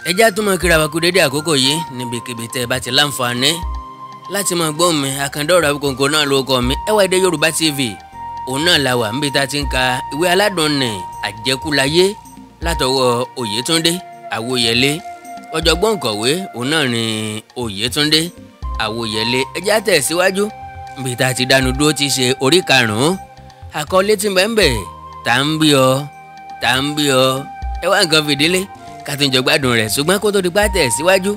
Ẹjẹ́ tó máa kíra wa kú dédé àkókò yìí níbikíbi tẹ́ ẹ bá ti láǹfààní láti máa gbọ́ mi. Àkàndọ̀rọ̀ Awíkonko náà ló kọ́ mi. Ẹwà Èdè Yorùbá TV òun náà la wà níbi tá a ti ń ka ìwé aládùn ní Àjẹkúláyé látọwọ́ Oyètúndé Àwòyẹlé. Ọ̀jọ̀gbọ́n kọ̀wé òun náà ni Oyètúndé Àwòyẹlé. Ẹjẹ́ á tẹ̀síwájú níbi tá a ti dánu dúró ti ṣe orí karùn-ún. Àkọlé tí bẹ́ẹ̀ tá ń bí ọ tá ń bí ọ. Ẹ wá nǹkan fìdílé kàtúnjọ gbádùn rẹ̀, ṣùgbọ́n kó tó di pátẹ̀ síwájú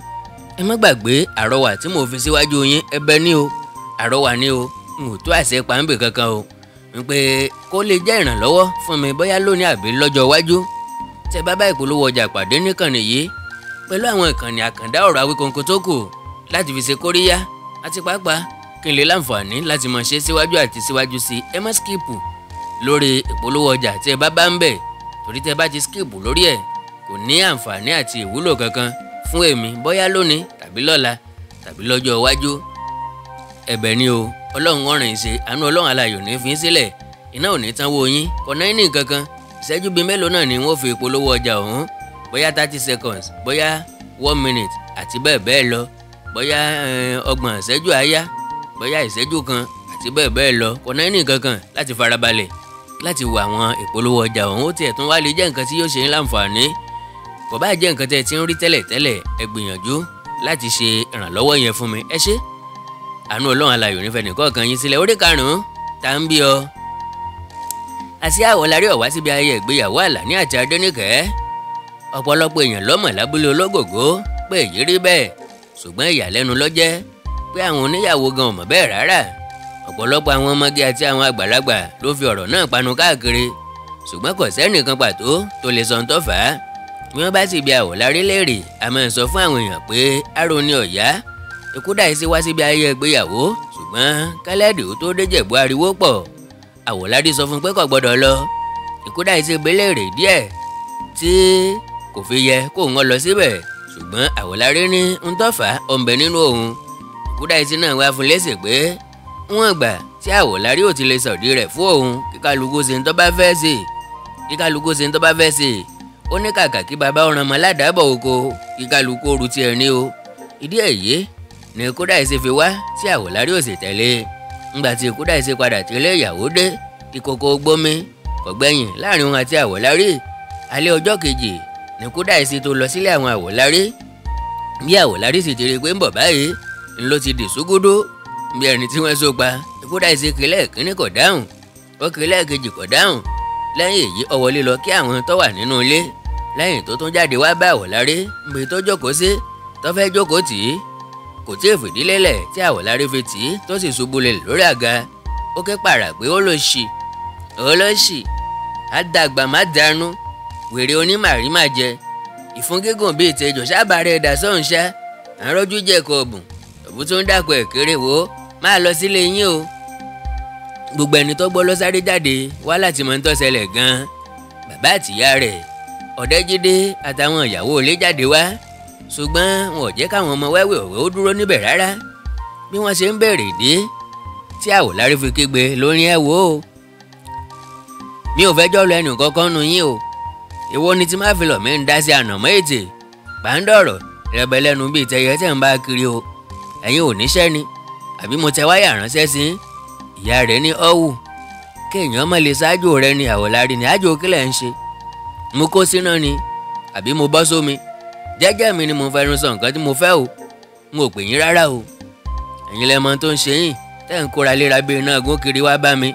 ẹ má gbàgbé àrọwà tí mo fi síwájú yín. Ẹ̀bẹ̀ ni o, àrọwà ni o, n ò tó àṣẹ pàǹbì kankan o, wípé kó lè jẹ́ ìrànlọ́wọ́ fún mi bóyá lónìí àbí lọ́jọ́ iwájú. Tẹ́ bá bá ìpolówó ọjà pàdé níkànnì yìí pẹ̀lú àwọn ìkànnì àkàndá ọ̀rọ̀ Awíkonko tó kù láti fi ṣe kóríyá àti pàápàá kí n lè láǹfààní láti máa ṣe síwájú àti síwájú sí i, ẹ má skíìpù lórí ìpolówó ọjà tí ẹ bá bá ń bẹ̀, torí tẹ́ bá ti skíìpù lórí ẹ̀ kò ní àǹfààní àti ìwúlò kankan fún èmi bóyá lónìí tàbí lọ́la tàbí lọ́jọ́ iwájú. Ẹ̀bẹ̀ ni o, Ọlọ́run ọ̀rìn ṣe àánú Ọlọ́run aláyò ní fi ń sílẹ̀, iná ò ní tán wo yín, kò náà ní kankan. Ìṣẹ́jú bíi mélòó náà ni wọ́n fi ìpolówó ọjà ọ̀hún, bóyá 30 seconds, bóyá 1 minute àti bẹ́ẹ̀ bẹ́ẹ̀ lọ, bóyá ọgbọ̀n ìṣẹ́jú àáyá, bóyá ìṣẹ́jú kan àti bẹ́ẹ̀ bẹ́ẹ̀ lọ. Kò náà ní kankan láti farabalẹ̀ láti wo àwọn ìpolówó ọjà ọ̀hún. Ó tiẹ̀ tún wá lè jẹ́ nǹkan tí yóò ṣe ń láǹfààní, kò bá jẹ́ nǹkan tẹ́ ẹ ti ń rí tẹ́lẹ̀ tẹ́lẹ̀. Ẹ gbìyànjú láti ṣe ìrànlọ́wọ́ yẹn fún mi, ẹ ṣé. Àánú Ọlọ́run alààyè ò ní fẹ́ nìkọ̀ọ̀kan yín sílẹ̀. Orí karùn-ún tá ń bí ọ. Àṣé Àwọ̀lárí ó wá síbi ayẹyẹ ìgbéyàwó Àlàní àti Adéníkẹ́. Ọ̀pọ̀lọpọ̀ èèyàn ló mọ̀ lábúlé Ológògó pé èyí rí bẹ́ẹ̀, ṣùgbọ́n ìyàlẹ́nu ló jẹ́ pé àwọn oníyàwó gan ò mọ̀ bẹ́ẹ̀ rárá. Ọ̀pọ̀lọpọ̀ àwọn ọmọge àti àwọn àgbàlagbà ló fi ọ̀rọ̀ náà panu káàkiri, ṣùgbọ́n kò sẹ́nìkan pàtó tó lè sọ ohun tó fà á. Bí wọ́n bá sì bi Àwọ̀lárí léèrè, a máa sọ fún àwọn èèyàn pé aró ni ọ̀yá Ikúdàísí wá síbi ayẹyẹ ìgbéyàwó, ṣùgbọ́n kálẹ́dì ó tó déjẹ̀bú ariwo pọ̀. Àwọ̀lárí sọ fún pé kò gbọ́dọ̀ lọ. Ikúdàísí bi léèrè díẹ̀ tí kò fi yẹ kó ń lọ síbẹ̀, ṣùgbọ́n Àwọ̀lárí ní ń tọ́fà ọ̀nbẹ nínú òun. Ikúdàísí náà wá fún lésì pé wọ́n gbà tí Àwọ̀lárí ò ti lè sọ̀dí rẹ̀ fún òun, kíkálukú ṣe ń tó bá fẹ́ ṣe, kíkálukú ṣe ń tó bá fẹ́ ṣe. Ó ní kàkà kí bàbá ọ̀ràn mọ́ ládàbọ̀ oko, kíkálukú oru tiẹ̀ ní o. Ìdí èyí ni Ikúdàísí fi wá tí Àwọ̀lárí ò sì tẹ̀lé. Ńgbà tí Ikúdàísí padà tẹ̀lé ìyàwó dé, ìkòkò gbómi kò gbẹ̀yìn láàrin òun àti Àwọ̀lárí. Alẹ́ ọjọ́ kejì ni Ikúdàísí tó lọ sílé àwọn Àwọ̀lárí. Bí Àwọ̀lárí sì ti rí i pé ń bọ̀ báyìí, ń ló ti dì ṣúgúdú bí ẹni tí wọ́n so pa. Ikúdàísí kílẹ̀ kínní kò dáhùn, ó kílẹ̀ kejì kò dáhùn. Lẹ́yìn èyí ó wọlé lọ kí àwọn tó wà nínú ilé. Lẹ́yìn tó tún jáde wá bá Àwọ̀lárí níbi tó jókòó sí, tó fẹ́ jókòó tì í, kò tí ì fìdí lélẹ̀ tí Àwọ̀lárí fi tì í tó sì ṣubú lulẹ̀ lórí àga. Ó ké pàrà pé ó lọ ṣì, ó lọ ṣì, àdàgbà má dànù, wèrè onímàrí má jẹ, ìfun gígùn bíi tejò sábàárẹ̀ ẹ̀dá sọ̀hún ṣá, à ń rọ́jú jẹ̀kọ̀ ọ̀bùn, ọ̀bùn tó ń dàpọ̀ ẹ̀ kéré wò ó, máa lọ sílé yín o. Gbogbo ẹni tó gbọ́ ló sáré jáde wá láti mọ̀ ń tó ṣẹlẹ̀ gan-an. Bàbá àtìyá rẹ̀, Ọ̀dẹ́jídé àtàwọn ìyàwó ilé jáde wá, ṣùgbọ́n wọn ò jẹ́ káwọn ọmọ wẹ́wẹ́ òwe ó dúró níbẹ̀ rárá. Bí wọ́n ṣe ń bèrè dé tí Àwọ̀lárí fi kígbe lórí ẹ̀ wò ó, mi ò fẹjọ́ lọ ẹnì kankan nu yín o, èwo ni tí má fi lọ̀ mí ń dá sí ànàmọ́ ètè pàǹdọ̀rọ̀ rẹ̀bẹ̀lẹ́nu bíi tẹyẹ tẹ̀ ń bá kiri o, ẹ̀yin ò níṣẹ́ ni àbí mo tẹ wáyà ránṣẹ́ sí? Ìyá rẹ̀ ní ọ̀wù kéèyàn má lè ṣáájú rẹ ni Àwọ̀lárí ní àjò kílẹ̀ ń ṣe, mo kó síná ni àbí mo bọ́ sómi, jẹ́jẹ́ mi ni mo fẹnu sọ nǹkan tí mo fẹ́ o, n ò pè yín rárá o, ẹ̀yin lẹ mọ̀ tó ń ṣe yín tẹ́ ń kóra léra bí iná gún kiri wá bá mi,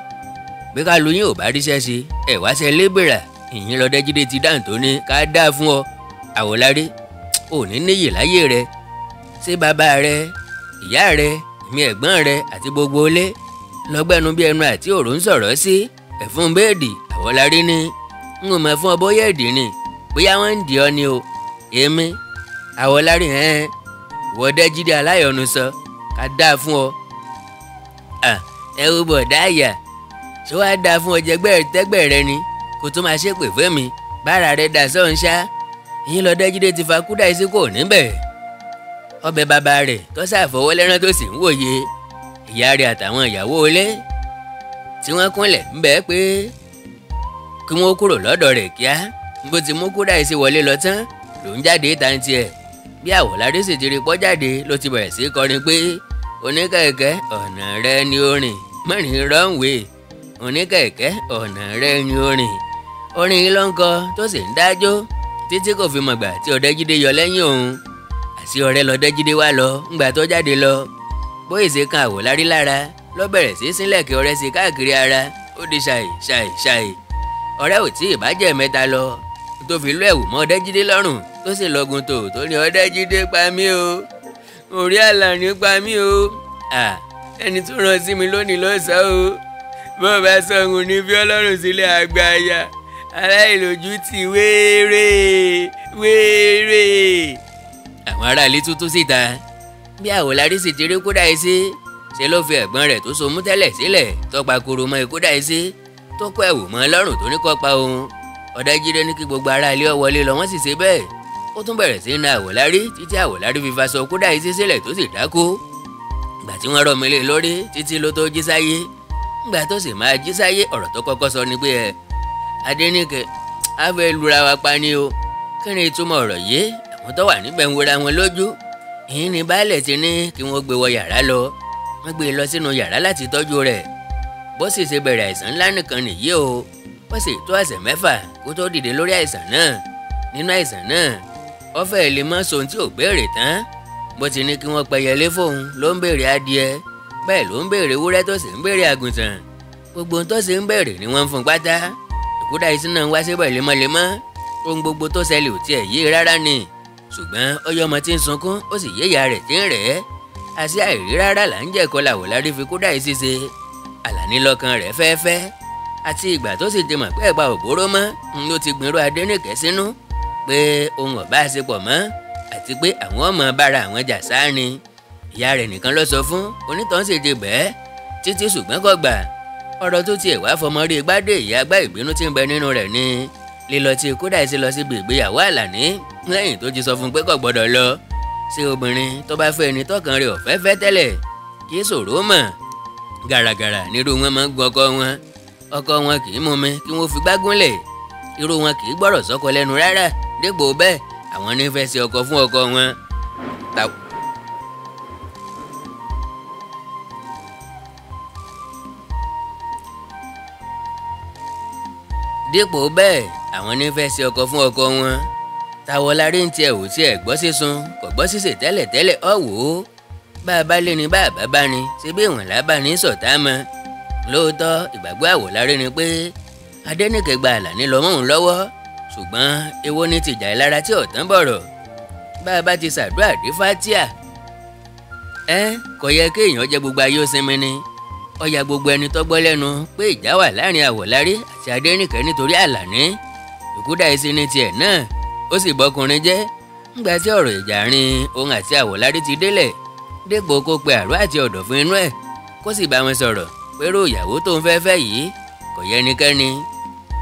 bí ká lu yín ò bá ríṣẹ́ ṣe ẹ̀ wá ṣe lébèrà. Ìyín lọ́dẹ́jídé ti dáhùn tó ní ká dáa fún ọ Àwọ̀lárí, ò ní níyì láyé rẹ, ṣé bàbá rẹ, ìyá rẹ, èmi ẹ̀gbọ́n rẹ àti gbogbo ilé lọ́gbẹ́nu bí ẹnu àti òrò ń sọ̀rọ̀ sí ẹ̀fún bẹ́ẹ̀dì. Àwọ̀lárí ní n ò mọ̀ fún ọ bóyá èdè ni, bóyá wọ́n ń dì ọ́ ni o, èmi Àwọ̀lárí hẹ́n ìwọ Dẹ́jídé aláyọ̀nù sọ ká dáa fún ọ. Ẹ wo bọ̀dá àyà, ṣé wàá dáa fún ọ jẹgbẹ́ tẹ́gbẹ́ rẹ ni kó tó máa ṣépè fún mi, bára rẹ dà sọ́hún ṣá. Ìyín lọ Dẹ́jídé ti fa Kúdàísí kò níbẹ̀. Ọbẹ̀ bàbá rẹ̀ tó ṣàfọwọ́lẹ́rán tó sì ń wòye ìyá rẹ̀ àtàwọn ìyàwó ilé tí wọ́n kúnlẹ̀ ń bẹ̀ pé kí wọ́n kúrò lọ́dọ̀ rẹ̀ kíá. Bó ti mú Kúdàísí wọlé lọ tán ló ń jáde tàǹtì ẹ̀. Bí Àwọ̀lárí sì ti rí pọ́ jáde ló ti bẹ̀rẹ̀ sí í kọrin pé oníkẹ̀kẹ́ ọ̀nà rẹ ni ó rìn mẹ́rin rọ́ǹwé, oníkẹ̀kẹ́ ọ̀nà rẹ ni ó rìn. Orin yìí ló ń kọ tó sì ń dájọ́ títí kò fi mọ̀gbà tí Ọ̀dẹ́jídé yọ lẹ́yìn òun. Àti ọ̀rẹ́ lọ́dẹ́jídé wá lọ ńgbà tó jáde lọ. Bóyè ṣe kan Àwọ̀lárí lára ló bẹ̀rẹ̀ sí sílẹ̀kẹ̀ ọ̀rẹ́ sí káàkiri ara, ó di ṣàì ṣàì ṣàì. Ọ̀rẹ́ ò tí ì bá jẹ́ mẹ́ta lọ tó fi lú ẹ̀wù mọ́ Ọ̀dẹ́jídé lọ́rùn tó sì lọ́gun tó tó ní Ọ̀dẹ́jídé pa mí o, orí Àlàní pa mí o, ẹni tó rán sí mi lónìí ló sọ o, bó bá sọ̀hún ní fi Ọlọ́run sílẹ̀ àgbáyà aláìlójú ti wéèrè wéèrè. Àwọn aráàlú tuntun síta. Bí Àwọ̀lárí sì ti rí Kúdáìsí ṣe ló fi ẹ̀gbọ́n rẹ̀ tó so mú tẹ́lẹ̀ sílẹ̀ tọpa koro mọ́ Kúdáìsí tó kó ẹ̀wù mọ́ lọ́rùn tó ní kó pa òun. Ọ̀dẹ́jídé ní kí gbogbo aráàlú ó wọlé lọ, wọ́n sì ṣe bẹ́ẹ̀. Ó tún bẹ̀rẹ̀ sí na Àwọ̀lárí títí Àwọ̀lárí fi faṣọ Kúdáìsí sílẹ̀ tó sì dákú. Ìgbà tí wọ́n rọ̀ mí lé lórí títí ló tó jí sáyé. Ìgbà tó sì máa jí sáyé ọ̀rọ̀ tó kọ́kọ́ sọ ni pé ẹ Adéníkẹ́ á fẹ́ lura wa pa ni o. Kí ni ìtumọ̀ ọ̀rọ̀ yìí? Àwọn tó wà níbẹ̀ ń wora wọn lójú. Ìyẹn ni baálẹ̀ ti ní kí wọ́n gbé wọ yàrá lọ. Wọ́n gbé e lọ sínú yàrá láti tọ́jú rẹ̀. Bó sì ṣe bẹ̀rẹ̀ àìsàn ńlá nìkan nìyí o. Ó sì tó ọ̀sẹ̀ mẹ́fà kó tó dìde lórí àìsàn náà. Nínú àìsàn náà, ó fẹ́ lè mọ́ sohun tí ò béèrè tán. Bó ti ní kí wọ́n pẹyẹlé fóun ló ń béèrè adìẹ, bẹ́ẹ̀ ló ń béèrè ewúrẹ́ tó sì ń béèrè àgùntàn. Gbogbo ohun tó sì ń béèrè ni wọ́n ń fún pátá. Kúdáìsí náà ń wá síbẹ̀ lemọ́lemọ́. Ohun gbogbo tó ṣẹlẹ̀ ò tiẹ̀ yé rárá ni. Ṣùgbọ́n ọyọ́ ọmọ tí ń sunkún ó sì yé ìyá rẹ̀ tí ń rẹ̀ ẹ́. Àṣé àìrí rárá là ń jẹ̀kọ́ l'Àwọ̀lárí fi Kúdáìsí ṣe. Àlàní lọ́kàn rẹ̀ fẹ́ẹ́fẹ́. Àti ìgbà tó sì ti mọ̀ pé ẹ̀pà òbóró mọ́ ló ti gbìnrú Adéníkẹ́ sínú pé ohun ọ̀bá ṣe pọ̀ mọ́ àti pé àwọn ọmọ bára àwọn jà sáà ni. Ìyá rẹ̀ nìkan ló sọ fún onítàn sì ti bẹ́ẹ̀ títí ṣùgbọ́n kò gbà. Ọ̀rọ̀ tó tiẹ̀ wá fọmọ rí gbádé ìyá agbá ìbínú tí ń bẹ nínú rẹ̀ ni lílọ tí Kúdáìsí lọ síbi ìgbéyàwó Àlàní lẹ́yìn tó ti sọ fún pé kò gbọ́dọ̀ lọ. Ṣé obìnrin tó bá fẹ́ ẹni tọkàn rẹ̀ ò fẹ́ fẹ́ tẹ́lẹ̀ kì í ṣòro mọ̀. Gàràgàrà nírú wọn máa ń gun ọkọ wọn. Ọkọ wọn kì í mumi kí wọ́n fi gbágúnlẹ̀. Irú wọn kì í gbọ́rọ̀ sọ́kọ lẹ́nu rárá. Dípò bẹ́ẹ̀ àwọn ní fẹ́ ṣe ọkọ fún ọkọ wọn. Dípò bẹ́ẹ̀ àwọn ní fẹ́ ṣe ọkọ fún ọkọ wọn. Tàwọ̀lárí ń tiẹ̀ ò tiẹ̀ gbọ́ sísun kò gbọ́ sísè tẹ́lẹ̀tẹ́lẹ̀ ọ̀ wò ó. Bá a bá lé ni bá a bá bá ni ṣe bí ìwọ̀n lábá ní sọ̀tá mọ́. Lóòótọ́ ìgbàgbọ́ Àwọ̀lárí ni pé Adéníkẹ́ gba Àlàní lọ mọ́ òun lọ́wọ́, ṣùgbọ́n èwo ni tìjà ìlara tí ọ̀tán bọ̀rọ̀. Bá a bá ti ṣàdúrà dé fatia ẹ kò yẹ kéèyàn jẹ gbogbo ayé ó sinmi ni. Ó ya gbogbo ẹni tó gbọ́ lẹ́nu pé ìjà wà láàrin Àwọ̀lárí àti Adéníkẹ́ nítorí Àlàní. Kúdáìsí ní tiẹ̀ náà ó sì bọkùnrin jẹ́. Ńgbà tí ọ̀rọ̀ ìjà rin òun àti Àwọ̀lárí ti délẹ̀ dépò kó pe àrò àti ọ̀dọ̀fin inú ẹ̀ kó sì bá wọn sọ̀rọ̀ pẹ̀rú ìyàwó tó ń fẹ́ fẹ́ yìí kò yẹ ẹnikẹ́ni.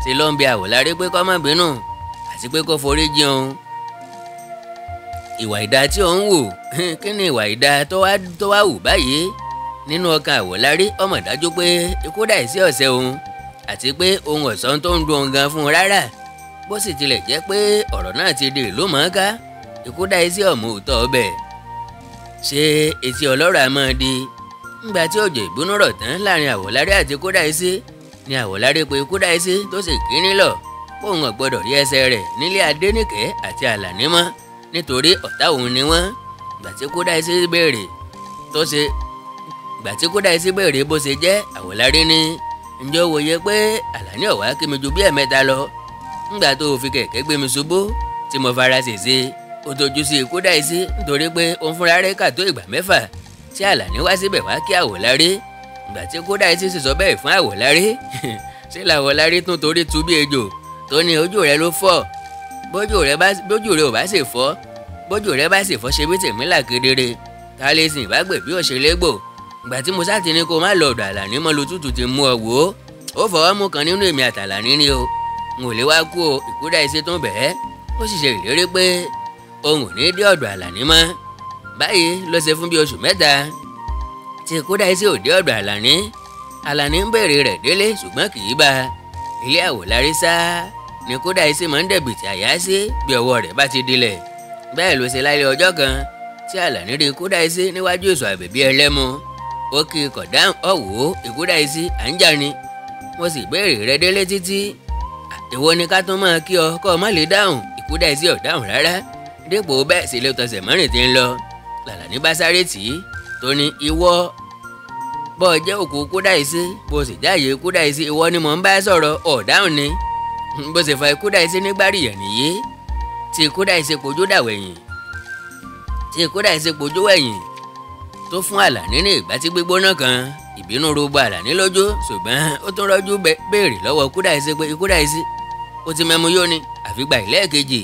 Ṣe ló ń bi Àwọ̀lárí pé kó má bínú àti pé kó forí jì òun. Ìwà ìdá tí òun wò kí ni ìwà ìdá tó wá wù báyìí? Nínú ọkàn Àwọ̀lárí ó mọ̀ dájú pé Kúdáìsí ọ̀sẹ̀ òun àti pé òun ọ̀sán tó ń dun òun gan fún un rárá. Bó sì tilẹ̀ jẹ́ pé ọ̀rọ̀ náà ti di ìlú mọ̀ọ́ká, Kúdáìsí ọ̀mù òótọ́ ọbẹ̀. Ṣé etí ọlọ́rọ̀ á máa di? Ńgbà tí òjò ìbínú rọ̀ tán láàrin Àwọ̀lárí àti Kúdáìsí ni Àwọ̀lárí pe Kúdáìsí tó sì kíní lọ póun ò gbọ́dọ̀ rí ẹsẹ̀ rẹ̀ nílé Adéníkẹ́ àti Àlàní mọ́ nítorí ọ̀tá òun ni wọ́n. Ìgbà tí Kúdáìsí béèrè tó ṣe Ìgbà tí Kúdáìsí béèrè bó ṣe jẹ́, Àwọ̀lárí ní ǹjẹ́ ó wòye pé Àlàní ó wá kí mi ju bí ẹ̀mẹ́ta lọ? Ńgbà tó o fi kẹ̀kẹ́ gbé mi ṣubú tí mo fara ṣèṣe, ó tojú sí Kúdáìsí nítorí pé òun fúnra rẹ̀ kà tó ìgbà mẹ́fà tí Àlàní wá síbẹ̀ wá kí Àwọ̀lárí. Ìgbà tí Kúdáìsí sì sọ bẹ́ẹ̀ fún Àwọ̀lárí ṣé làwọ̀lárí tún torí tu bí ejò tó ní ojú rẹ̀ ló fọ́. Bójú rẹ̀ ò bá sì fọ́, bójú rẹ̀ bá sì fọ́ ṣe bí tèmi là kedere. Ta lè sìn bá gbè bí òṣèlégbò? Ìgbà tí mo sá ti ní kó má lọ ọ̀dọ̀ Àlàní mọ́ lótútù ti mú ọ wò ó. Ó fọwọ́ mú kan nínú èmi àtàlàní ni o. N ò lè wá kú o. Kúdáìsí tún bẹ́ẹ̀ ó sì ṣe ìlérí pé òun ò ní dé ọ̀dọ̀ Àlàní mọ́. Báyìí ló ṣe fún bí oṣù mẹ́ta tí Kúdáìsí ò dé ọ̀dọ̀ Àlàní. Àlàní ń béèrè rẹ̀ délé ṣùgbọ́n kì í bá a. Ilé Àwọ̀lárí sá ní Kúdáìsí máa ń dẹ̀bìtì àyà sí bí ọwọ́ rẹ̀ bá ti dilẹ̀. Bẹ́ẹ̀ ló ṣe lálẹ́ ọjọ́ kan tí Àlàní rí Kúdáìsí níwájú ìsọ̀ àbẹ̀bí ẹlẹ́mu. Ó kí ikọ̀ dáhùn, ọ̀wọ́ Ìkúdáìsí à ń jà ni, mo sì béèrè rẹ délé títí, èwo ni ká tún máa kí ọ kọ́ ọ má lè dáhùn. Ìkúdáìsí ò dáhùn rárá, dípò bẹ́ẹ̀ sì lè tọ̀sẹ̀ mọ́rin tí ń lọ. Làlàní bá sáré tì í tó ní ìwọ bọ́ ọ jẹ́ òkú Kúdáìsí, bó sì jáàyè Kúdáìsí, ìwọ ni mò ń bá sọ̀rọ̀, ọ̀ dáhùn ni. Bó sì fa Kúdáìsí nígbàríyàn nìyí tí Kúdáìsí pojú dàwẹ̀yìn, tí Kúdáìsí pojú wẹ̀yìn tó fún Àlàní ní ìgbà tí gbígbóná kan. Ìbínú rúgbọ Àlàní lójú, ṣùgbọ́n ó tún rọ́jú béèrè lọ́wọ́ Kúdáìsí pé Kúdáìsí ó ti mẹ́mu yó ni. Àfìgbà ìlẹ́ẹ̀kejì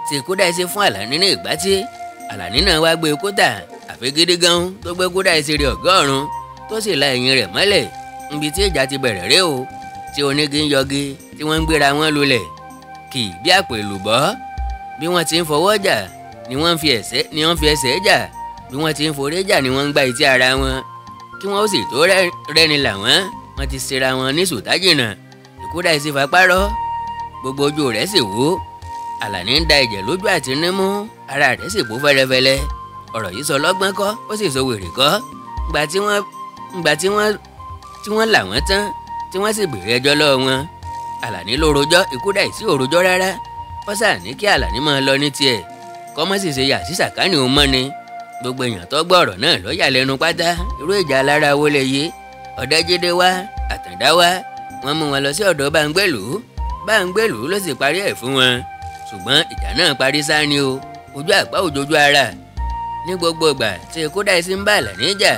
tí Kúdáìsí fún Àlàní ní ìgbà tí Àlàní náà wá gbé kútà, àfi gidi gan tó gbé Kúdáìsí rí ọgọ́rùn-ún tó sì la ẹ̀yìn rẹ̀ mọ́lẹ̀. Níbi tí ìjà ti bẹ̀rẹ̀ rèé o, tí onígi ń yọgi tí wọ́n ń gbéra wọn lulẹ̀ kì bí àpò èlùbọ́. Bí wọ́n ti ń fọwọ́ jà ni wọ́n fi ẹsẹ̀ jà, bí wọ́n ti ń forí jà ni wọ́n ń gba etí ara wọn. Kí wọ́n ó sì tó rẹ́ni làwọn, wọ́n ti ṣera wọn ní sùtájìnà. Ìkúdáìsí fapárọ́, gbogbo ojú rẹ̀ sì wú. Àlàní ń da ẹ̀jẹ̀ lójú àti nímú, ara rẹ̀ sì bó fẹ́lẹ́fẹ́lẹ́. Ọ̀rọ̀ yìí sọ lọ́gbọ́n kọ́, ó sì sọ wèrè kọ́. Ngbà tí wọ́n là wọ́n tán, tí wọ́n sì béèrè ẹjọ́ lọ́wọ́ wọn, Àlàní ló rojọ́, Ìkúdáìsí ò rojọ́ rárá. Ó sà ní kí Àlàní máa lọ ní tiẹ̀, kọ́ mọ́ sì ṣe yà sí sàkánì òun mọ́ ni. Gbogbo èèyàn tó gbọ́ ọ̀rọ̀ náà ló yà lẹ́nu pátá. Irú ìjà alára wo lè yé? Ọ̀dẹ́jídé wá, Àtàndá wá, wọ́n mú wọn lọ sí ọ̀dọ̀ Báńgbèlú. Báńgbèlú ló sì parí ẹ̀ fún wọn. Ṣùgbọ́n ìjà náà parí sáà ni o, ojú àpá òjòjú ara. Ní gbogbo ìgbà tí Kúdáìsí ń bá Àlàní jà,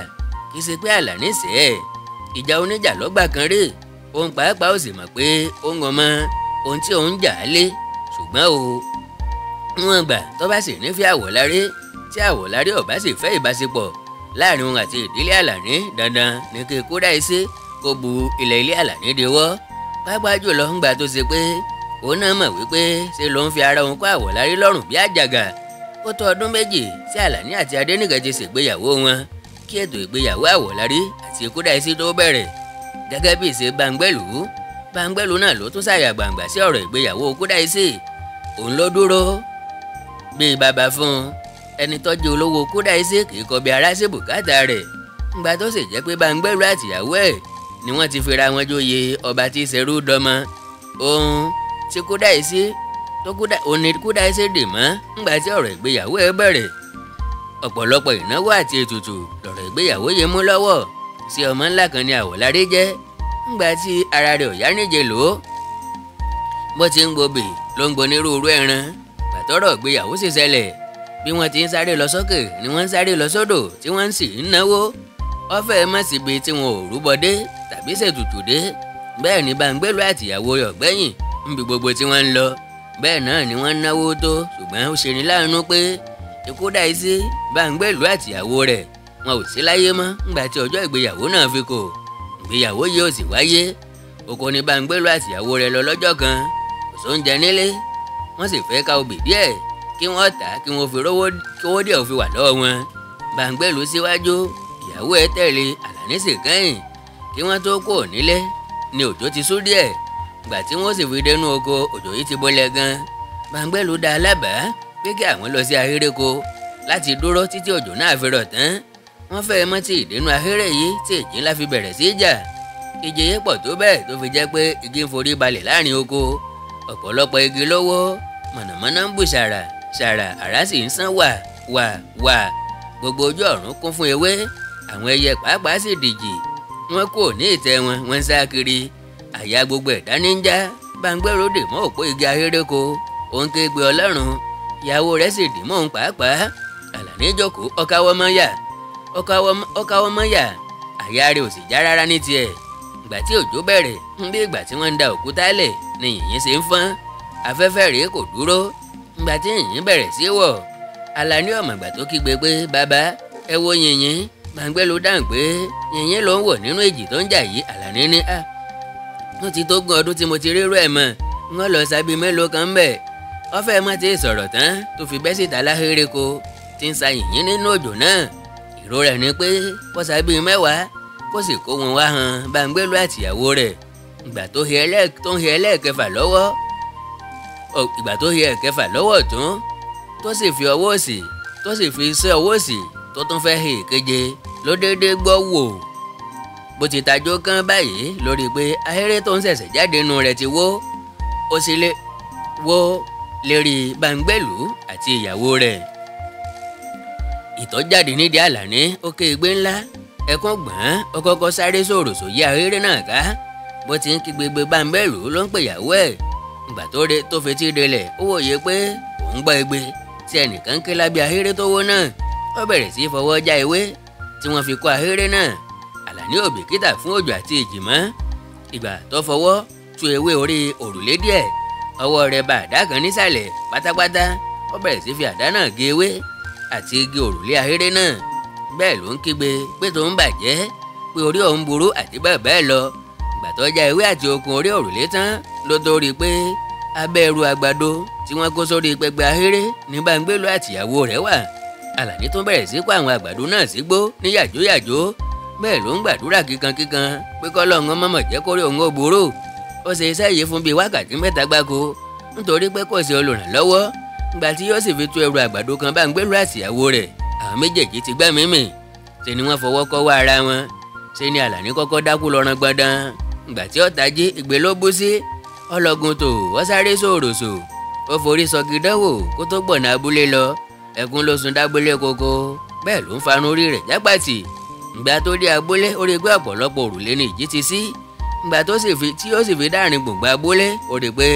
kì í ṣe pé Àlàní ṣe é. Ìjà oníjà lọ́gbà kan rí, òun pàápàá ò sì mọ̀ pé òun ọmọ ohun tí òun jà á lé. Ṣùgbọ́n o, níwọ̀n ìgbà tó bá sì nífẹ̀ẹ́ Àwọ̀lárí, tí Àwọ̀lárí ò bá sì fẹ́ ìbáṣepọ̀ láàrin òun àti ìdílé Àlàní, dandan ní kí Kúdáìsí kó bu ilẹ̀ ilé Àlàní dewọ́. Pàápàá jùlọ ńgbà tó ṣe pé òun náà mọ̀ wípé ṣe ló ń fi ara òun kó Àwọ̀lárí lọ́rùn bí àjàgà. Ó tó ọdún méjì tí Àlàní àti Adéníkẹ́ ti ṣègbéyàwó wọn kí ètò ìgbéyàwó Àwọ̀lárí àti Kúdáìsí tó bẹ̀rẹ̀. Gẹ́gẹ́ bí ìṣe Báńgbèlú, Báńgbèlú náà ló tún ṣàyà gbàǹgbà sí ọ̀rọ̀ ìgbéyàwó Kúdáìsí. Òun ló dúró bíi bàbá fún un. Ẹni tọ́jú olówó Kúdáìsí kì í kọbi ara sí bùkátà rẹ̀. Ńgbà tó sì jẹ́ pé Báńgbèlú àtìyàwó ẹ̀ ni wọ́n ti fira wọn jóye ọba tí ṣerú dọmọ. Ohun tí Kúdáìsí tó òní Kúdáìsí dè mọ́ ńgbà tí ọ̀rọ̀ ìgbéyàwó ẹ̀ bẹ̀rẹ̀. Ọ̀pọ̀lọpọ̀ ìnáwó àti ètùtù lọ̀rọ̀ ìgbéyàwó yìí mú lọ́wọ́. Sí ọmọ ńlá kan ni Àwọ̀lárí jẹ́ ńgbà tí ara rẹ̀ ò yá níje lò ó. Bó ti ń gbobì ló ń gbonírúurú ẹran. Gbàtọ́rọ̀ ìgbéyàwó sì ṣẹlẹ̀, bí wọ́n ti ń sáré lọ sókè ni wọ́n ń sáré lọ sódò tí wọ́n sì ń náwó. Ọ̀fẹ́ má síbi tí wọn ò rúbọ dé tàbí ṣètùtù dé. Bẹ́ẹ̀ ni Báńgbèlú àtìyàwó rẹ̀ ọ̀gbẹ́yìn níbi gbogbo tí wọ́n ń lọ. Bẹ́ẹ̀ náà ni wọ́n ń náwó tó, ṣùgbọ́n ó ṣeni láàánú pé Ìkúdáìsí, Báńgbèlú àtìyàwó rẹ̀ wọn ò sí láyé mọ́ ńgbà tí ọjọ́ ìgbéyàwó náà fi kò. Ìgbéyàwó yìí ò sì wáyé. Oko ni Báńgbèlú àtìyàwó rẹ̀ lọ lọ́jọ́ kan. Kò sóúnjẹ nílé, wọ́n sì fẹ́ ká obì díẹ̀ kí wọ́n tà kí wọ́n fi rówó kí owó díẹ̀ fi wà lọ́wọ́ wọn. Báńgbèlú síwájú, ìyàwó ẹ̀ tẹ̀lé, Àlàní sì kẹ́yìn. Kí wọ́n tó kúrò nílé ni òjò ti sú díẹ̀. Ìgbà tí wọ́n sì fi dénú oko, òjò yìí ti bọ́lẹ̀ gan. Báńgbèlú dá a lábàá pé kí àwọn lọ sí ahéreko láti dúró títí òjò náà fi rọ̀ tán. Wọ́n fẹ́ mọ́ tí ìdénú ahéré yìí tí èjì ńlá fi bẹ̀rẹ̀ sí í jà. Ìjì yìí pọ̀ tó bẹ́ẹ̀ tó fi jẹ́ pé igi ń forí balẹ̀ láàrin oko. Ọ̀pọ̀lọpọ̀ igi lówó, mọ̀nàmọ́ná ń bù ṣàrà ṣàrà, àrá sì ń sán wà wà wà. Gbogbo ojú ọ̀run kún fún ewé, àwọn ẹyẹ pàápàá sì dìjì. Wọ́n kò ní ìtẹ́ wọn, wọ́n ń sá kiri. Àyà gbogbo ẹ̀dá ní ń já. Báńgbèrò dè mọ́ òpó igi ahéreko, òun ké pe Ọlọ́run. Ìyàwó rẹ̀ sì dì mọ́ òun pàápàá. Àlàní jókòó, ọ̀káwọ́ mọ́ yà, àyà rẹ̀ ò sì já rárá ní tiẹ̀. Ìgbà tí òjò bẹ̀rẹ̀, bí ìgbà tí wọ́n ń da òkúta lẹ̀ ni yìnyín ṣe ń fọ́n. Afẹ́fẹ́ rèé kò dúró. Ìgbà tí yìnyín bẹ̀rẹ̀ sí wọ̀, Àlàní ọ̀mọ̀gbà tó kígbe pé bàbá ẹ wo yìnyín. Báńgbèlú dáhùn pé yìnyín ló ń wọ̀ nínú èjì tó ń jà yìí. Àlàní ní à, ó ti tó gún ọdún tí mo ti rírú ẹ̀ mọ́, wọ́n lọ sábì mélòó kan bẹ̀. Ọ̀fẹ́ mọ́ ti sọ̀rọ̀ tán tó fi bẹ́ síta láhéreko tí ń sa yìnyín nínú òjò náà. Ìró rẹ̀ ni pé kó sábì mẹ́wàá kó sì kó wọn wá hàn Báńgbèlú àtìyàwó rẹ̀. Ìgbà tó ń he ẹlẹ́ẹ̀kẹfà lọ́wọ́ Ìgbà tó he ẹ̀kẹfà lọ́wọ́ ọ̀tún tó sì fi ọwọ́ òsì tó sì fi sí ọwọ́ òsì tó tún fẹ́ he ìkeje ló déédéé gbọ́ wò. Bó ti tajó kán báyìí lórí pé ahéré tó ń ṣẹ̀ṣẹ̀ jáde nínú rẹ̀ ti wó, ó sì lé wó lérí Báńgbẹ́lú àti ìyàwó rẹ̀. Ìtọ̀ jáde nídìí Àlàní, ó ké igbe ńlá, ẹkún gbọ̀n, ó kọ́kọ́ sáré sòròsò yí ahéré náà ká. Bó ti ń kígbe gbé Báńgbẹ́lú ló ń pè ìyàwó ẹ̀. Ìgbà tó re tó fetí delẹ̀, ó wòye pé òun gbọ́ igbe tí ẹnìkan ké lábẹ́ ahéré tó wó náà. Ó bẹ̀rẹ̀ sí í fọwọ́ já ewé tí wọ́n fi kọ́ ahéré náà. Àlàní ò bìkítà fún òjò àti ìjì mọ́. Ìgbà tó fọwọ́ tu ewé orí òrùlé díẹ̀, ọwọ́ rẹ̀ bá àdá kan nísàlẹ̀ pátápátá. Ó bẹ̀rẹ̀ sí fi àdá náà gé ewé àti igi òrùlé ahéré náà. Bẹ́ẹ̀ ló ń kígbe pé tó ń bàjẹ́, pé orí òun burú àti bẹ́ẹ̀ bẹ́ẹ̀ lọ. Ìgbà tó já ewé àti okùn orí òrùlé tán ló tó rí i pé abẹ́ ẹrù àgbàdo tí wọ́n kó sórí pẹpẹ ahéré ní Báńgbẹ́lú àtìyàwó rẹ̀ wà. Àlàní tún bẹ̀rẹ̀ sí kó àwọn àgbàdo náà sígbó ní yàjóyàjó. Bẹ́ẹ̀ ló ń gbàdúrà kíkankíkan pé kọ́lọ́run mọ̀mọ̀ jẹ́ kórí òun ó burú. Ó ṣe iṣẹ́ yìí fún bíi wákàtí 3 gbáko nítorí pé kò sí olùrànlọ́wọ́. Ìgbà tí yóò sì fi tú ẹrù àgbàdo kan Báńgbẹ́lú àtìyàwó rẹ̀, àwọn méjèèjì ti gbẹ́mìí mì. Ṣe ni wọ́n fọwọ́ kọ́wọ́ ara wọn. Ṣe ni Àlàní kọ́kọ́ dákú lọ́rán gbọ̀ndàn. Ìgbà tí ó tají, ìgbé ló bú sí. Ọlọ́gun tó ó sáré sòròsò, ó forí sọgi dánwò kó tó gbọ̀nà abúlé lọ. Ẹkún ló sun dábúlé koko, bẹ́ẹ̀ ló ń farun orí rẹ̀ jápàtì. Ìgbà tó dé abúlé, ó rí pé ọ̀pọ̀lọpọ̀ òrùlé ni ìjì ti sí. Ìgbà tó sì fi tí ó sì fi dáàrin gbùngbùn abúlé, ó rí pé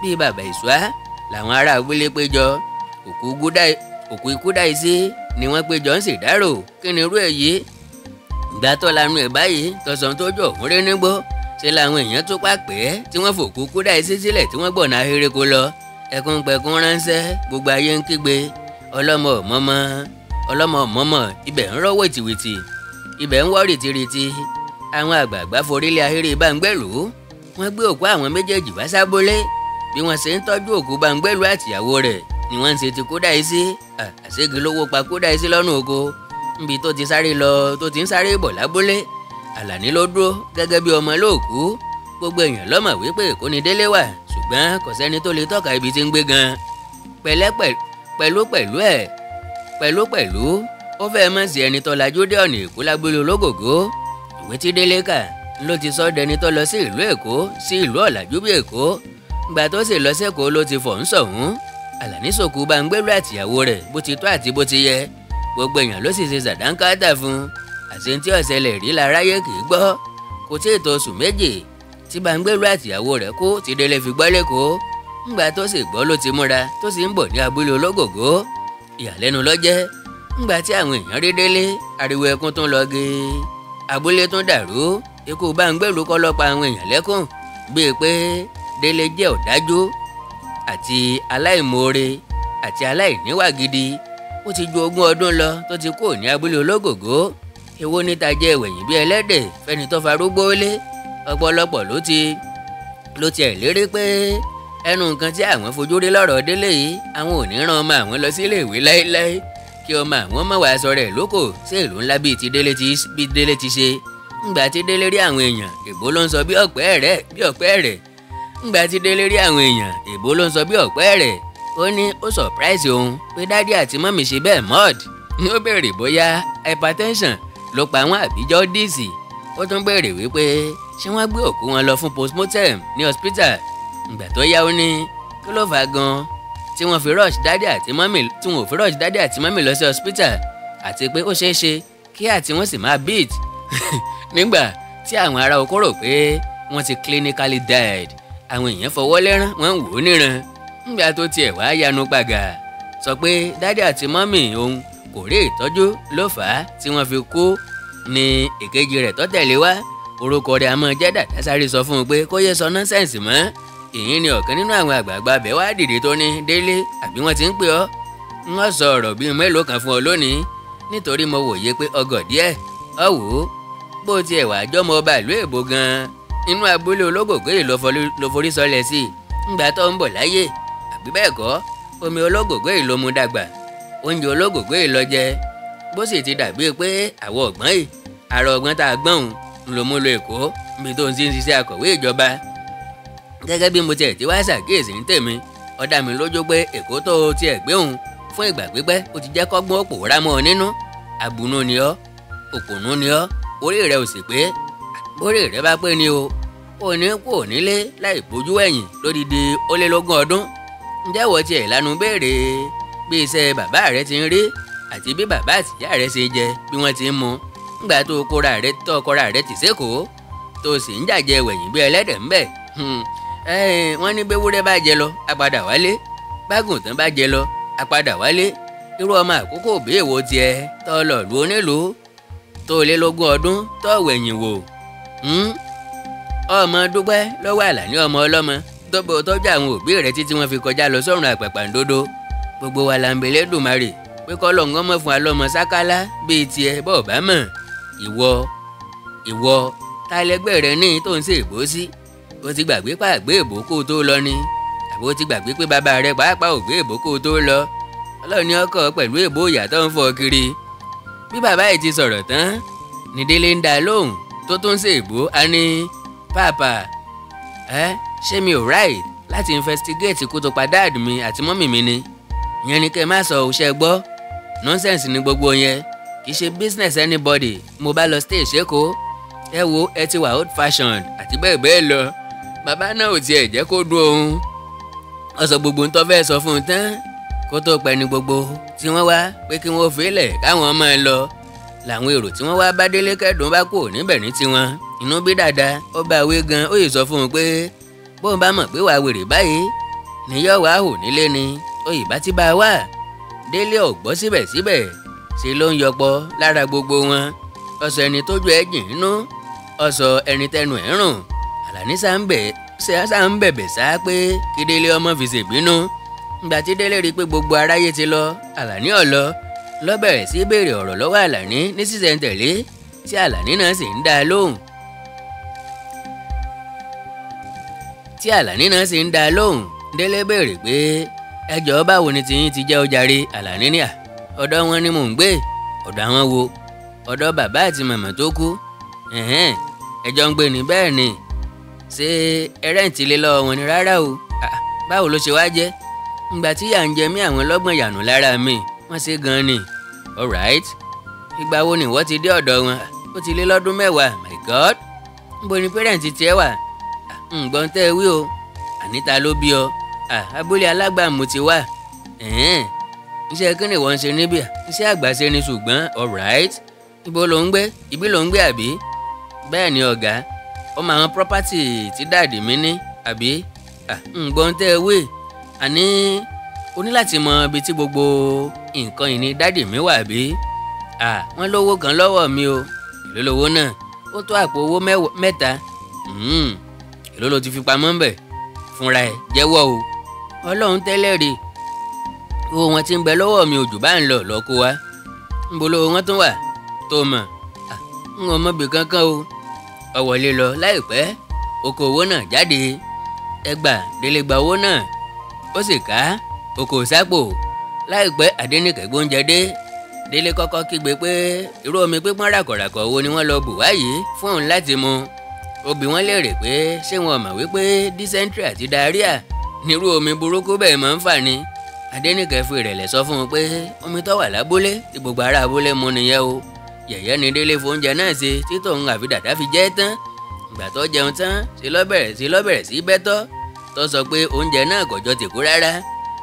bíi bàbá ìṣúá làwọn ará abúlé péjọ. Òkú ikú dá isí ni wọ́n péjọ ń ṣèdárò. Kí ni irú èyí? Ìgbà tó lanu ẹ̀ báyìí tọ̀sán tó jọ òun rí nígbó, ṣe làwọn èèyàn tó pàpẹ́ tí wọ́n fòkú kú dá isí sílẹ̀ tí wọ́n gbọ̀nà ahéré kó lọ. Ẹkún pẹ̀kún ránṣẹ́, gbogbo ayé ń kígbe ọlọ́mọ ọ̀mọ́mọ́, ọlọ́mọ ọ̀mọ́mọ́. Ibẹ̀ ń rọ́ wìtìwìtì, ibẹ̀ ń wọ́ rìtìrìtì. Àwọn àgbààgbà forílẹ̀ ahéré Báńgbẹ́lú, wọ́n gbé òkú àwọn méjèèjì wá sábólé. Bí wọ́n ṣe ń tọ́jú òkú Báńgbẹ́lú àtìyàwó rẹ̀ ni wọ́n ń ṣe ti Kúdáìsí. Àṣegi lówó pa Kúdáìsí lọ́nà oko níbi tó ti sáré lọ tó ti ń sáré bọ̀ lábólé. Àlàní ló dúró gẹ́gẹ́ bí ọmọ lóòkú. Gbogbo èèyàn ló mọ̀ wípé Èkó ni Délé wà, ṣùgbọ́n kò sẹ́ni tó lè tọ́ka ibi tí ń gbé gan. Pẹ̀lú ó fẹ́ mọ̀ sí ẹni tó lajú dé ọ̀nà Èkó lágbólé ológògó. Ìwé tí Délé kà ló ti sọ dẹni tó lọ sí ìlú Èkó, sí ìlú ọ̀làjú bí Èkó. Ìgbà tó sì lọ sẹ́kọ̀ọ́ ló ti fọ̀ ń sọ̀hún. Àlàní sòkú Báńgbẹ́lú àtìyàwó rẹ̀ bó ti tọ́ àti bó ti yẹ. Gbogbo èèyàn ló sì ṣe sàdánkátà fún un. Àṣé tí ọ̀sẹ̀lẹ̀ rí láráyé kì í gbọ́. Kò tí ì tó oṣù 2 tí Báńgbẹ́lú àtìyàwó rẹ̀ kú tí Délé fi gbọ́ lẹ́kọ̀ọ́. Ńgbà tó sì gbọ́ ló ti múra tó sì ń bọ̀ ní abúlé ológògó. Ìyàlẹ́nu ló jẹ́ ńgbà tí àwọn èèyàn rí Délé, ariwo ẹkún tún lọ gé. Abúlé tún dàrú. Ikú Báńgbẹ́lú kọ́ ló pa àwọn èèyàn lẹ́kùn, bíi pé Délé jẹ́ ọ̀dájú àti aláìmoore àti aláìníwà gidi. Ó ti ju 20 ọdún lọ tó ti kúrò ní abúlé ológògó. Èwo níta jẹ́ ìwẹ̀yìn bí ẹlẹ́dẹ̀ fẹ́ni tó farúgbó lé. Ọ̀pọ̀lọpọ̀ ló tiẹ̀ lérí pé ẹnu nǹkan tí àwọn fojú rí lọ́rọ̀ Délé yìí, àwọn ò ní rán ọmọ àwọn lọ sílé ìwé láéláé, kí ọmọ àwọn má wàá sọ rẹ̀ lóko sí ìlú ńlá bíi ti Délé ti ṣe. Ńgbà tí Délé rí àwọn èèyàn, èbó ló ń sọ bí ọ̀pẹ́ rẹ̀. Ńgbà tí Délé rí àwọn èèyàn, èbó ló ń sọ bí ọ̀pẹ́ rẹ̀. Ó ní ó surprise òun pé dádì àti mọ́mì ṣe bẹ́ẹ̀ mọ́ọ̀d. Ní ó béèrè bóyá hypertension ló pa wọ́n àbí jaundice. Ó tún béèrè wípé ṣé wọ́n gbé òkú wọn lọ fún postmortem ní hospital. Ìgbà tó yá ó ní kí ló fà gan tí wọ́n fi rush dádì àti mọ́mì tí wọ́n ò fi rush dádì àti mọ́mì lọ sí hospital, àti pé ó ṣeé ṣe kí àti wọ́n sì máa beat nígbà tí àwọn ará oko rò pé wọ́n ti clinically died. Àwọn èèyàn fọwọ́ lẹ́rán, wọ́n ń wò ó níran. Nígbà tó tiẹ̀ wá yanu pàgà sọ pé dádì àti mọ́mì òun kò rí ìtọ́jú ló fà á tí wọ́n fi kú ni èkejì rẹ̀ tó tẹ̀lé wá. Orúkọ rẹ̀ àmọ́ jẹ́ Dàdá sáré sọ fún un pé kó yé sọ nọ́sẹ̀nsì mọ́. Ìyín ni ọ̀kan nínú àwọn àgbààgbà bẹ̀ wá dìde tó ní Délé, àbí wọ́n ti ń pè ọ́? Wọ́n sọ ọ̀rọ̀ bíi mélòó kan fún ọ lónìí nítorí mo wòye pé ọgọ̀ díẹ̀. Ọ wò ó, bó tiẹ̀ wà jọmọ ọba ìlú èbó gan-an, inú abúlé ológògó yìí ló forí sọlẹ̀ sí i ńgbà tó ń bọ̀ láyé, àbí bẹ́ẹ̀ kọ́, omi ológògó yìí ló mú dàgbà, oúnjẹ ológògó yìí ló jẹ. Bó sì ti dàbí pé àwọ̀ ọ̀gbọ́n yìí, àrò ọ̀gbọ́n tá a gbọ́n òun ló mú lọ Èkó níbi tó ń ti ń ṣiṣẹ́ akọ̀wé ìjọba. Gẹ́gẹ́ bí mo tiẹ̀ ti wá ṣàkíyèsí ń tèmi, Ó dá mi lójú pé Èkó tó o tiẹ̀ gbé òun fún ìgbà pípẹ́ ó ti jẹ́ kọ́gbọ́n pòórá mọ́ ọ nínú. Àbùnú ni ọ́, òpònú ni ọ́, orí rẹ ò sì pé. Bórí rẹ bá pé ni o, ò ní kú ò nílé láì bójú ẹ̀yìn lódidi ó lé lógún ọdún. Ǹjẹ́ wọ́n tiẹ̀ lanu béèrè bí iṣẹ́ bàbá rẹ ti ń rí àti bí bàbá àtìyá rẹ ṣe jẹ bí wọ́n ti ń mu ńgbà tó kóra rẹ tó kóra rẹ tì sékòó tó sì ń jàjẹ wẹ̀yìn bí ẹlẹ́dẹ̀ ńbẹ̀. Wọ́n ní béwúrẹ́ bá jẹ lọ á padà wálé, bágùntàn bá jẹ lọ á padà wálé. Irú ọmọ àkókò bí èwo tiẹ̀ tó lọ lu onílùú tó lé lógún ọdún tó wẹ̀yìn wò. Ọmọ dúpẹ́ lọ́wọ́ Àlàní ọmọ ọlọ́mọ tó bó tọ́jú àwọn òbí rẹ̀ títí wọ́n fi kọjá lọ sọ́run àpàpàǹdodo. Gbogbo wa là ń belé dùmarè pé kọ́lọ̀ ń mọ̀ fún alọ́mọ sákálá bíi tiẹ̀ bọ́ọ̀ bá mọ̀. Ìwọ ta lẹgbẹ́ rẹ ní tó ń ṣe èbó sí? O ti gbàgbé pàgbé èbó kó o tó lọ ni, àbó ti gbàgbé pé bàbá rẹ pàápàá ò gbé èbó kó o tó lọ? Ọlọ́run ní ọkọ̀ pẹ̀lú èbó ìyá tó ń fọ kiri. Bí bàbá yìí ti sọ̀rọ̀ tán ní Délé ń dá lóhùn tó tún ṣe èbó. A ní pàápàá ẹ ṣé mi ò right láti investigate kó tó pa dáàdì mi àti mọ́mì mi ni? Ìyẹn ni kẹ́ ẹ má sọ òṣè gbọ́, nonsense ni gbogbo yẹn, kì í ṣe business anybody. Mo bá lọ stay ṣéko, ẹ wo ẹ ti wà old fashioned àti bẹ́ẹ̀ bẹ́ẹ̀ lọ. Bàbá náà ò tiẹ̀ jẹ́ kó dún òun, ó sọ gbogbo ń tó fẹ́ sọ fún un tán kó tó pẹ́ ní gbogbo tí wọ́n wá pé kí wọ́n fílẹ̀ káwọn máa lọ. Làwọn èrò tí wọ́n wá bá Délé kẹ́dùn bá kú níbẹ̀ ní tiwọn. Inú bí dàda ó bá wí gan, ó yìí sọ fún un pé bóun bá mọ̀ pé wàá wèrè báyìí níyọ̀ wàá hù nílé ni ó yìí bá ti bá a wà. Délé ò gbọ́ síbẹ̀síbẹ̀ ṣe ló ń yọpọ̀ lára gbogbo wọn. Ó sọ ẹni tójú ẹ̀ jìn nínú, ó sọ ẹni tẹnu ẹ̀ rùn. Àlàní sá ń bẹ̀bẹ̀ sá pé kí Délé ọmọ fi ṣèbínú. Ìgbà tí Délé rí i pé gbogbo aráyé ti lọ, Àlàní ò lọ, ló bẹ̀rẹ̀ sí béèrè ọ̀rọ̀ lọ́wọ́ Àlàní ní sísẹ̀ntẹ̀lé tí Àlàní náà sì ń dá a lóhùn. Tí Àlàní náà sì ń dá a lóhùn, Délé béèrè pé ẹ jọ̀ọ́ báwo ni tiyín ti jẹ́ ó jàre? Àlàní ní à, ọ̀dọ̀ wọn ni mò ń gbé. Ọ̀dọ̀ àwọn wo? Ọ̀dọ̀ bàbá àti màmá tó kú. Ẹjọ́ ń gbé ní bẹ́ẹ̀ ni. Ṣé ẹ rẹ́ǹtì lé lọ́wọ́ wọn ni? Rárá o. Báwo ló ṣe wá jẹ́? Ìgbà tí yà ń jẹ mí àwọn lọ́gbọ̀n yànú lára mi, wọ́n ṣe gan ni. Alright, ìgbà wo ni wọ́n ti dé ọ̀dọ̀ wọn? Ó ti lé lọ́dún 10. My God, níbo ni pẹ́rẹ́ǹtì tiẹ̀ wà? Ǹgbọ́n tẹ́ ẹ wí o. Àníta ló bí ọ? Abúlé alágbàmù ti wà. Iṣẹ́ kí ni wọ́n ń ṣe níbí? Iṣẹ́ àgbàṣe ni ṣùgbọ́n. Alright, ibo ló ń gbé? Ibi ló ń gbé àbí? Bẹ́ẹ̀ ni ọ̀gá, ó máa ń property tí dáàdì mi ní àbí? Ǹgbọ́n tẹ́ ẹ wí. Àní o ní láti mọ ibi tí gbogbo nǹkan ìní dáàdì mi wà bí? Wọ́n lówó kan lọ́wọ́ mi o. Èló lówó náà? Ó tó àpò owó 3. Èló ló ti fi pamọ́ ń bẹ̀? Fúnra ẹ̀ jẹ́wọ́ o. Ọlọ́run tẹ́lẹ̀ rí owó wọn ti ń bẹ lọ́wọ́ mi òjò bá ń lọ lọ́kọ wa. Níbo lówó wọn tún wà tó mọ̀? N ò mọ̀bì kankan o. Ó wọlé lọ láìpẹ́, ó kó owó náà jáde. Ẹgbà Délé gba owó náà, ó sì ká okò sápò. Láìpẹ́ Adéníkẹ́ gbóúnjẹ dé. Délé kọ́kọ́ kígbe pé irú omi pípọ́n ràkọ̀ràkọ̀ wo ni wọ́n lọ bù wáyé fún òun láti mu. Ó bi wọ́n léèrè pé ṣé wọn mọ̀ wípé dysentery àti diarrhea nírú omi burúkú bẹ́ẹ̀ máa ń fà ni. Adéníkẹ́ fi ìrẹ̀lẹ̀ sọ fún un pé omi tó wà lábúlé tí gbogbo ará abúlé mu nìyẹn o. Yẹ̀yẹ́ ni Délé fóúnjẹ náà ṣe tí tòun àfi dàda fi jẹ́ tán. Ìgbà tó jẹun tán ṣe ló bẹ̀rẹ̀ sí bẹ́tọ́ tó sọ pé oúnjẹ náà kò jọ tìkú rárá.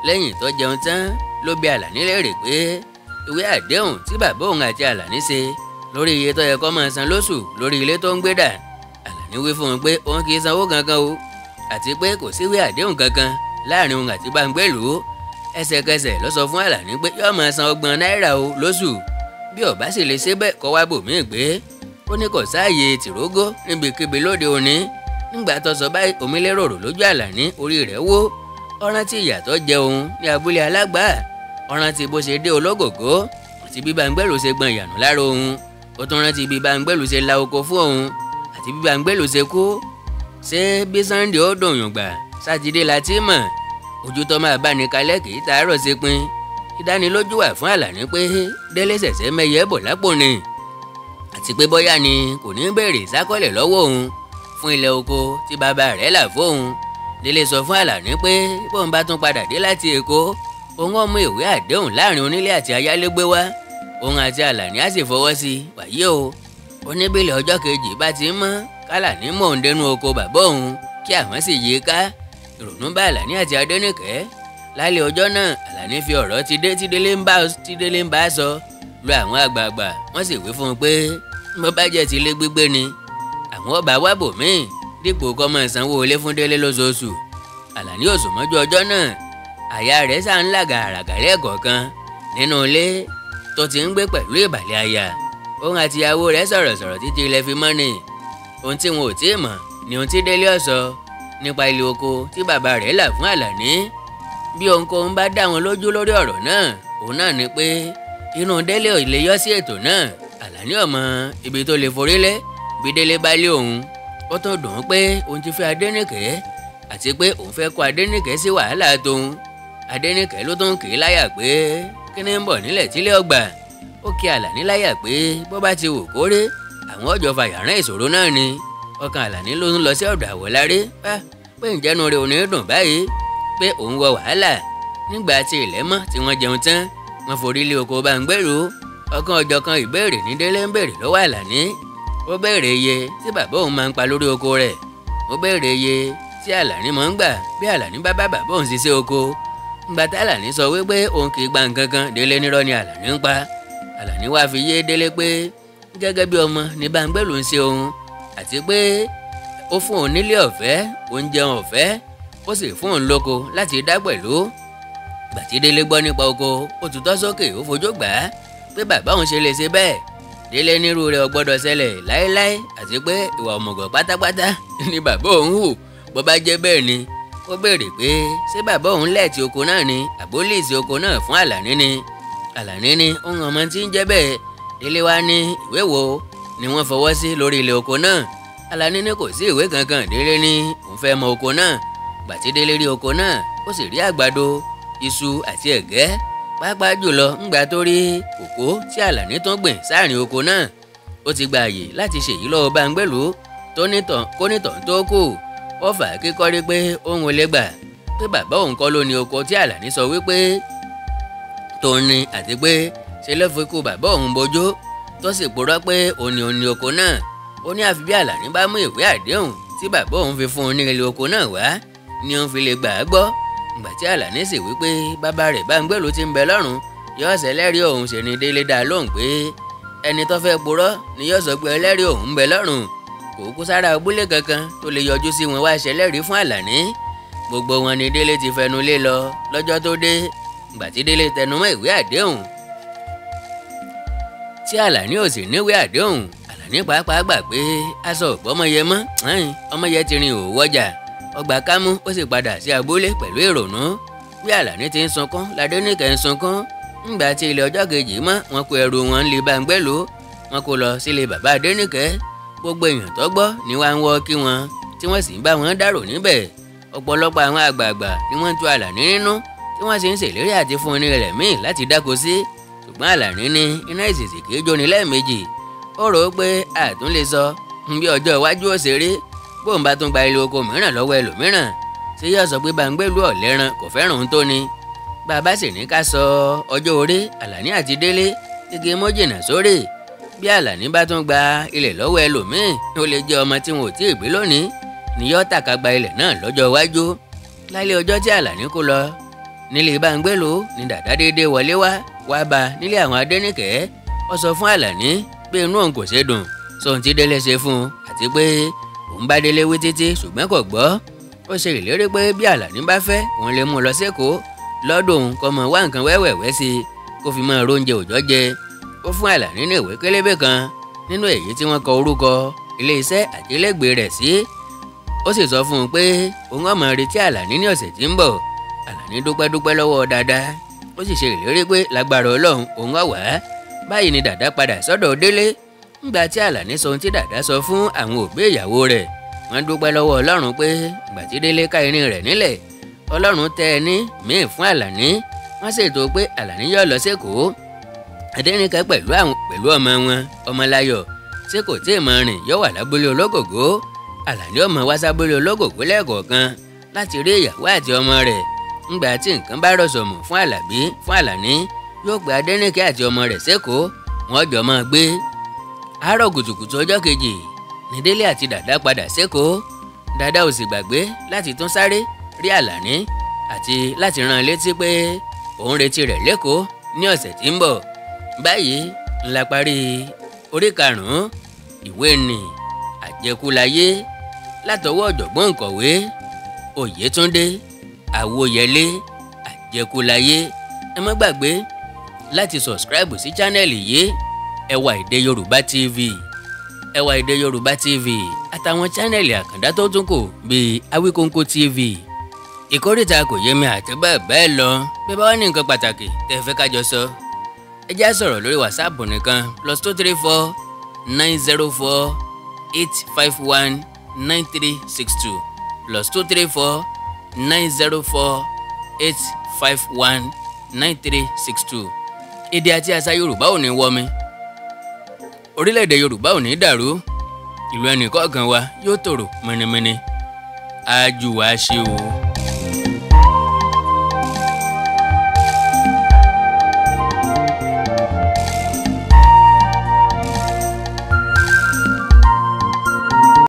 Lẹ́yìn tó jẹun tán ló bi Àlàní léèrè pé ìwé àdéhùn tí bàbá òun àti Àlàní ṣe lórí iye tó yẹ kó máa san lóṣù lórí ilé tó ń gbé dà. Àlàní wí fún un pé òun kì í sanwó kankan o, àti pé kò síwé àdéhùn kankan láàrin òun àti Báńgbèlú. Ẹsẹ̀kẹsẹ̀ ló sọ fún Àlàní pé yóò máa san 30 náírà o lóṣù, bí ó bá sì lè ṣe bẹ́ẹ̀ kó wá bòmíì gbé. Ó ní kò sáàyè tìrógó níbikíbi lóde òní. Nígbà tó sọ báyìí omi lérò lójú Àlàní, orí rẹ̀ wó. Ó rántí ìyà tó jẹ òun ní abúlé alágbà, ó rántí bó ṣe dé ológògó àti bí Báńgbèlú ṣe gbọn ìyànú lára òun. Ó tún rántí bí Báńgbèlú ṣe la oko fún òun àti bí Báńgbèlú ṣe kú. Ṣé bí Sunday ó dùn yùn gbà, Sátidé la ti mọ̀. Ojú tó máa bá ní kalẹ̀ kì í tàárọ̀ ṣe pin. Ìdánilójú wà fún Àlàní pé Délé ṣẹ̀ṣẹ̀ mẹ́yẹ bọ̀ lápò ni, àti pé bóyá ni kò ní béèrè ìsákọ́lẹ̀ lọ́wọ́ òun fún ilẹ̀ oko tí bàbá rẹ̀ là fóun. Délé sọ fún Àlàní pé bóun bá tún padà dé láti Èkó, òun ó mú ìwé àdéhùn láàrin onílé àti ayálégbé wá, òun àti Àlàní á sì fọwọ́ sí i. Wàyí o, oníbílẹ̀ ọjọ́ kejì bá ti mọ́ k'Àlàní mọ̀ ń dénú oko bàbá òun kí àwọn sì yí ká. Ìrònú bá Àlàní àti Adéníkẹ́. Lálẹ́ ọjọ́ náà, Àlàní fi ọ̀rọ̀ tí Délé ń bá sọ lọ àwọn àgbààgbà, wọ́n sì wí fún un pé bó bá jẹ́ ti ilé gbígbé ni àwọn ọba wá bòmíì dípò kó máa sanwó ilé fún Délé lóṣooṣù. Àlàní ò sùn mọ́jú ọjọ́ náà, àyà rẹ̀ sá ń là gàràgà lẹ́ẹ̀kọ̀ọ̀kan nínú ilé tó ti ń gbé pẹ̀lú ìbàlẹ̀ àyà. Òun àti ìyàwó rẹ̀ sọ̀rọ̀sọ̀rọ̀ títí ilẹ̀ fi mọ́ ni. Ohun tí wọn ò tí ì mọ̀ ni ohun tí Délé ó sọ nípa ilé oko tí bàbá rẹ̀ là fún Àlàní. Bí ohunkóhun bá dá wọn lójú lórí ọ̀rọ̀ náà, òun náà ni pé inú Délé ò lè yọ sí ètò náà. Àlàní ò mọ ibi tó lè forí lé bí Délé bá lé òun. Ó tó dùn ún pé òun ti fẹ́ Adéníkẹ́ àti pé òun fẹ́ kó Adéníkẹ́ sí wàhálà tóun. Adéníkẹ́ ló tún kì í láyà pé kí ni ń bọ̀ nílẹ̀ tílé ọgbà. Ó kí Àlàní láyà pé bó bá ti wù kórè àwọn ọjọ́ fàyàrán ìṣòro náà ni. Ọkàn Àlàní ló ń lọ sí ọ̀dọ̀ Àwọ̀láré pé ìjẹnu rẹ̀ ò ní dùn báyìí pé òun wọ wàhálà. Nígbà tí ilẹ̀ mọ́ tí wọ́n jẹun tán, wọ́n forí lé oko Báńgbèrú. Ọ̀kan ọ̀jọ̀kan ìbéèrè ní Délé ń béèrè lọ́wọ́ Àlàní. Ó béèrè iye tí bàbá òun máa ń pa lórí oko rẹ̀. Ó béèrè iye tí Àlàní máa ń gbà bí Àlàní bá bá bàbá òun ṣiṣẹ́ oko. Ìgbà tí Àlàní sọ wípé òun kì í gba nǹkan kan, Délé nírọ́ ni Àlàní ń pa. Àlàní wá fi yé Délé pé gẹ́gẹ́ bí ọmọ ní Báńgbèrú ń ṣe òun, àti pé ó fún òun nílé ọ̀fẹ́, oúnjẹ ọ̀fẹ́, ó sì fún òun lóko láti dá pẹ̀lú. Ìgbà tí Délé gbọ́ nípa oko, ó tutọ́ sókè, ó fojú gbà á pé bàbá òun ṣe lè ṣe bẹ́ẹ̀. Délé nírú rẹ̀ ò gbọ́dọ̀ ṣẹlẹ̀ láéláé, àti pé ìwà òmùgọ̀ pátápátá ni bàbá òun hù bó bá jẹ́ bẹ́ẹ̀ ni. Ó béèrè pé ṣé bàbá òun lẹ́ẹ̀tì oko náà ni àbólíìsì oko náà fún Àlàní ni. Àlàní ni òun ọmọ tí ń jẹ́ bẹ́ẹ̀. Délé wá ní ìwé wo ni wọ́n fọwọ́ sí lórí ilẹ̀ oko náà. Àlàní ní kò sí ìwé kankan. Délé ní òun fẹ́ mọ oko náà. Gbà tí Délé rí oko náà, ó sì rí àgbàdo, iṣu àti ẹ̀gẹ́, pàápàá jùlọ ńgbà tó rí kòkó tí Àlàní tó gbìn sáàrin oko náà. Ó ti gba àyè láti ṣèyí lọ́wọ́ Báńgbèrú tó nítàn tó kù. Ó fà á kíkọ́rí pé òun ò lè gbà pé bàbá òun kọ́ ló ní oko tí Àlàní sọ wípé tòun ni, àti pé ṣe ló fi kú bàbá òun bójú tó sì purọ́ pé òun ni òun ní oko náà. Ó ní àfi bí Àlàní bá mú ìwé àdéhùn tí bàbá òun fi fún un ní ilé oko náà wá ni òun fi lè gbà á gbọ́. Ìgbà tí Àlàní sì wí pé bàbá rẹ̀ Báńgbèrú ti ń bẹ lọ́run yóò ṣẹlẹ́rìí òun, ṣe ni Délé dá lóhùn pé ẹni tó fẹ́ purọ́ ni yóò sọ pé ẹlẹ́rìí òun ń bẹ lọ́run. Kò kú sára abúlé kankan tó lè yọjú sí wọn wá ṣẹlẹ́rìí fún Àlàní. Gbogbo wọn ni Délé ti fẹnu lé lọ lọ́jọ́ tó dé. Ìgbà tí Délé tẹnumọ́ ìwé àdéhùn tí Àlàní ò sì níwèé àdéhùn, Àlàní pàápàá gbà pé aṣọ ògbọ́mọyẹ mọ́, ọmọyẹ ti rin òwò ọjà. Ọgbà kámú, ó sì padà sí abúlé pẹ̀lú ìrònú. Bí Àlàní ti ń sunkún l'Adéníkẹ́ ń sunkún. Ńgbà tí ilẹ̀ ọjọ́ kejì mọ́, wọn kó ẹrù wọn lé Báńgbèrú, wọn kó lọ sílé bàbá Adéníkẹ́. Gbogbo èèyàn tó gbọ́ ni wọ́n ń wọ́ kí wọn, tí wọ́n sì ń bá wọn dárò níbẹ̀. Ọ̀pọ̀lọpọ̀ àwọn àgbààgbà ni wọ́n ń tu Àlàní nínú, tí wọ́n sì ń ṣèlérí àti fún un ní ilẹ̀ míì láti dáko sí. Ṣùgbọ́n Àlàní ní iná ìsìsì kì í jóni lẹ́ẹ̀mejì. Ó rò ó pé àtún lè sọ bí ọjọ́ iwájú ó ṣe rí bóun bá tún gba ilé oko mìíràn lọ́wọ́ ẹlòmíràn, ṣé yóò sọ pé Báńgbèrú ọ̀lẹ́ran kò fẹ́ràn òun tó ni. Bàbá sì ní ká sọ ọjọ́ orí Àlàní àti Délé igi mọ́jìnà sórí. Bí Àlàní bá tún gba ilẹ̀ lọ́wọ́ ẹlòmíì, ó lè jẹ́ ọmọ tí wọn ò tí ì bí lónìí ni yóò tàka gba ilẹ̀ náà lọ́jọ́ iwájú. Lálẹ́ ọjọ́ tí Àlàní kó lọ nílé Báńgbèrú ni dàdá déédéé wọlé wá bá nílé àwọn Adéníkẹ́. Ó sọ fún Àlàní pé inú òun kò ṣe dùn sóhun tí Délé ṣe fún un, àti pé òun bá Délé wí títí ṣùgbọ́n kò gbọ́. Ó ṣe ìlérí pé bí Àlàní bá fẹ́ òun lè mú un lọ sékòó lọ́dún òun kó mọ wá nǹkan wẹ́wẹ̀wẹ́ sí i kó fi máa róúnjẹ òòjọ́ jẹ. Ó fún Àlàní ní ìwé kélébé kan nínú èyí tí wọ́n kọ orúkọ ilé-iṣẹ́ àti ilégbèé rẹ̀ sí. Ó sì sọ fún un pé òun ó máa retí Àlàní ní ọ̀sẹ̀ tí ń bọ̀. Àlàní dúpẹ́ dúpẹ́ lọ́wọ́ dada, ó sì ṣe ìlérí pé lágbára Ọlọ́run òun á wá. Báyìí ni dàdá padà sọ́dọ̀ Délé. Ńgbà tí Àlàní sọ ohun tí dàdá sọ fún àwọn òbí ìyàwó rẹ̀, wọ́n dúpẹ́ lọ́wọ́ Ọlọ́run pé ìgbà tí Délé ká irin rẹ̀ nílẹ̀, Ọlọ́run tẹ ẹni míì fún Àlàní. Wọ́n ṣètò pé Àlàní yóò lọ sékòó. Adéníkẹ́ pẹ̀lú ọmọ wọn Ọmọláyọ̀ tí kò tí ì mọ rìn yóò wà lábúlé Ológògó. Àlàní ọmọ wá sábúlé Ológògó lẹ́ẹ̀kọ̀ọ̀kan. Láti rí ìyàwó àti ọmọ rẹ̀. Ńgbà tí nǹkan bá rọ̀sọ̀mù fún Àlàbí fún Àlàní, yóò pe Adẹ́nìkẹ́ àti ọmọ rẹ̀ sẹ́kọ̀ọ́, wọ́n jọ máa gbé. Àárọ̀ kùtùkùtù ọjọ́ kejì ní Délé àti Dàdá padà sẹ́kọ̀ọ́. Dàdá ò sì gbàgbé láti tún sáré rí Àlàní àti láti rán an létí pé òun retí rẹ̀ lẹ́kọ̀ọ́ ní ọ̀sẹ̀ tí ń bọ̀. Báyìí ńlá parí orí karùn-ún ìwé nì Àjẹkúláyé látọwọ́ ọ̀jọ̀gbọ́n òǹkọ̀wé Oyètúndé Àwòyẹlé. Àjẹkúláyé. Ẹ má gbàgbé láti subscribe sí channel yìí, Ẹwà Èdè Yorùbá TV, Ẹwà Èdè Yorùbá TV, àtàwọn channel àkàndá tó tún kù bíi Awíkóńkó TV, Ìkórìtà Kò Yé Mi àti bẹ́ẹ̀ bẹ́ẹ̀ lọ. Bí bá wà ní nǹkan pàtàkì tẹ́ ẹ fẹ́ ká jọ sọ, ẹ já sọ̀rọ̀ lórí WhatsApp nìkan, +234 904 851 9362, +234 904 851 9362. Èdè àti àṣà Yorùbá ò ní wọmi, orílẹ̀-èdè Yorùbá ò ní dàrú, ìlú ẹnì kọ̀ọ̀kan wa yóò tòrò mẹ́nimẹ́ni. Ájú wa ṣe o.